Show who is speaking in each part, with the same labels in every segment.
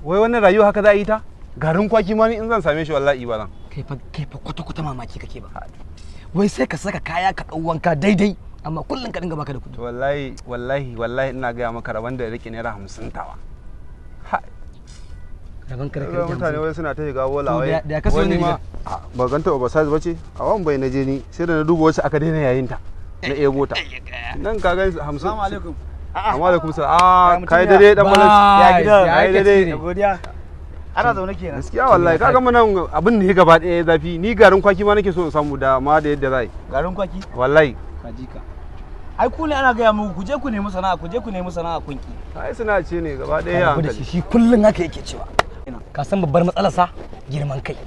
Speaker 1: Wai wannan rayuwa haka za a yi ta? Garin kwaki ma ni in zan same shi wallahi ba zan.
Speaker 2: Kai fa kwata kwata mamaki kake ba. Wai sai ka saka kaya ka dau wanka daidai amma kullun ka dinga baka da kuɗi.
Speaker 1: To wallahi wallahi wallahi ina gaya maka rabon da rike naira 50 tawa.
Speaker 2: Rabon ka da
Speaker 1: mutane wai suna ta shiga bola wai.
Speaker 2: Da ya kaso ne
Speaker 1: ma ba ganta oversize bace a wan bai naje ni sai da na duba wacce aka daina yayin ta na ebo ta. Nan ka ga 50.
Speaker 3: Assalamu alaikum.
Speaker 1: Assalamu alaikum sir. Ah kai dai dan malam.
Speaker 3: Ya gida.
Speaker 1: Kai dai.
Speaker 3: Godiya. Ana zaune kenan.
Speaker 1: Gaskiya wallahi kaga mu nan abin ne gaba ɗaya zafi ni garin kwaki ma nake so in samu da ma da yadda zai.
Speaker 3: Garin kwaki?
Speaker 1: Wallahi.
Speaker 3: Kaji ka. Ai ku ne ana gaya muku ku je ku nemi sana'a ku je ku nemi sana'a kunki.
Speaker 1: Ai sana'a ce ne gaba ɗaya ya hankali.
Speaker 2: Shi kullun haka yake cewa. Ka san babbar matsalar sa girman kai.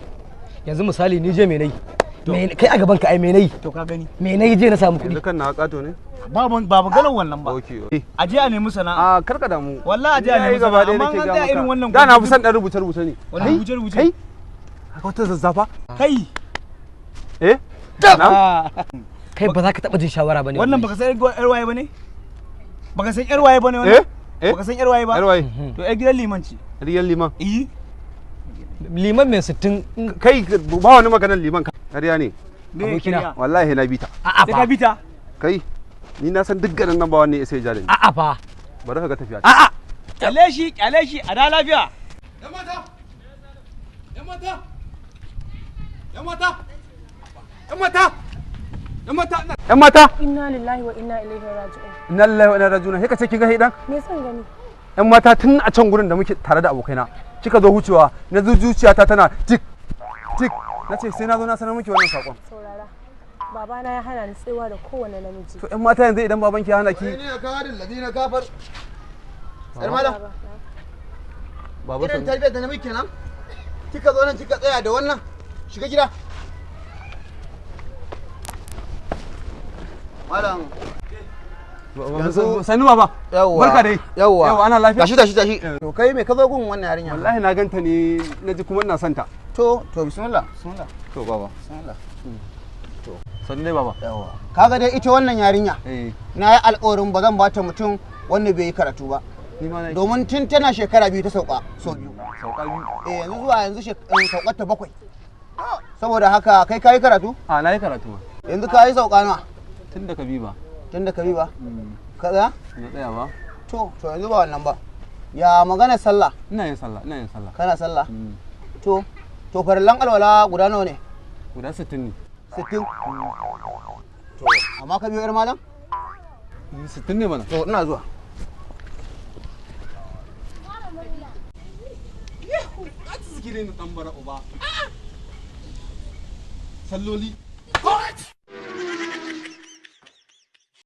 Speaker 2: Yanzu misali ni je me nayi? Kai a gaban ka ai me nayi?
Speaker 3: To ka gani.
Speaker 2: Me nayi je na samu kuɗi.
Speaker 1: Yanzu kan na kato ne?
Speaker 3: Ba ba maganar wannan ba.
Speaker 1: Okay.
Speaker 3: A je a nemi sana'a.
Speaker 1: A karka damu.
Speaker 3: Wallahi a je a nemi sana'a. Amma an tsaya irin wannan
Speaker 1: da na fi son dan rubuce rubuce ne.
Speaker 3: Wannan rubuce rubuce.
Speaker 1: Kai. Haka wata zazzafa.
Speaker 3: Kai.
Speaker 1: Eh?
Speaker 2: Na. Kai ba za ka taɓa jin shawara bane.
Speaker 3: Wannan baka san yar waye bane? Baka san yar waye bane wannan?
Speaker 1: Eh?
Speaker 3: Baka san yar waye ba?
Speaker 1: Yar waye.
Speaker 3: To yar gidan liman ce.
Speaker 1: Gidan liman.
Speaker 3: Eh.
Speaker 2: Liman mai 60
Speaker 1: kai ba wani maganar liman kariya ne.
Speaker 2: Abokina.
Speaker 1: Wallahi na bita.
Speaker 2: A'a
Speaker 3: fa. Sai ka bita.
Speaker 1: Kai ni na san duk garin nan ba wani sai ja da ni.
Speaker 2: A'a fa.
Speaker 1: Bari ka ga tafiya.
Speaker 2: A'a.
Speaker 3: Kyale shi, kyale shi, a da lafiya.
Speaker 1: Yan mata. Yan mata. Yan mata. Yan mata. Yan mata. Yan mata.
Speaker 4: Inna lillahi wa inna ilaihi raji'un.
Speaker 1: Inna lillahi wa inna ilaihi raji'un. Sai ka ce kin ga hidan?
Speaker 4: Me san gani?
Speaker 1: Yan mata tun a can gurin da muke tare da abokaina kika zo wucewa na zuciyata tana tik tik na ce sai na zo na sanar miki wannan sakon.
Speaker 4: Saurara. Babana ya hana ni tsewa da kowane namiji.
Speaker 1: To ƴan mata yanzu idan babanki ya hana ki.
Speaker 5: Ni ne karin ladina kafar. Yar malam.
Speaker 1: Baba
Speaker 5: irin tarbiyyar da na miki kenan. Kika zo nan kika tsaya da wannan. Shiga gida. Malam.
Speaker 1: Sannu baba.
Speaker 5: Yawwa.
Speaker 1: Barka dai.
Speaker 5: Yawwa.
Speaker 1: Yawwa ana lafiya.
Speaker 5: Tashi tashi tashi. To kai me ka zo gun wannan yarinya?
Speaker 1: Wallahi na ganta ne naji kuma ina son ta.
Speaker 5: To to bismillah bismillah.
Speaker 1: To baba.
Speaker 5: Bismillah.
Speaker 1: To sannu dai baba.
Speaker 5: Yawwa. Kaga dai ita wannan yarinya. Na yi alƙawarin ba zan bata mutum wanda bai yi karatu ba. Domin tun tana shekara 2 ta sauka sau 2.
Speaker 1: Sauka 2.
Speaker 5: Eh yanzu zuwa yanzu saukar ta 7. Saboda haka kai kayi karatu?
Speaker 1: A na yi karatu ma.
Speaker 5: Yanzu ka yi sauka nawa?
Speaker 1: Tun da ka bi ba.
Speaker 5: Tun da ka bi ba? Ka tsaya?
Speaker 1: Na tsaya ba.
Speaker 5: To to yanzu ba wannan ba. Ya magana sallah?
Speaker 1: Ina yin sallah, ina yin sallah.
Speaker 5: Kana sallah? To to farillan alwala guda nawa ne?
Speaker 1: Guda 60 ne.
Speaker 5: 60? To amma ka biyo yar malam?
Speaker 1: 60 ne mana.
Speaker 5: To ina zuwa.
Speaker 1: Yehu, arziki ne dan bara uba. Salloli.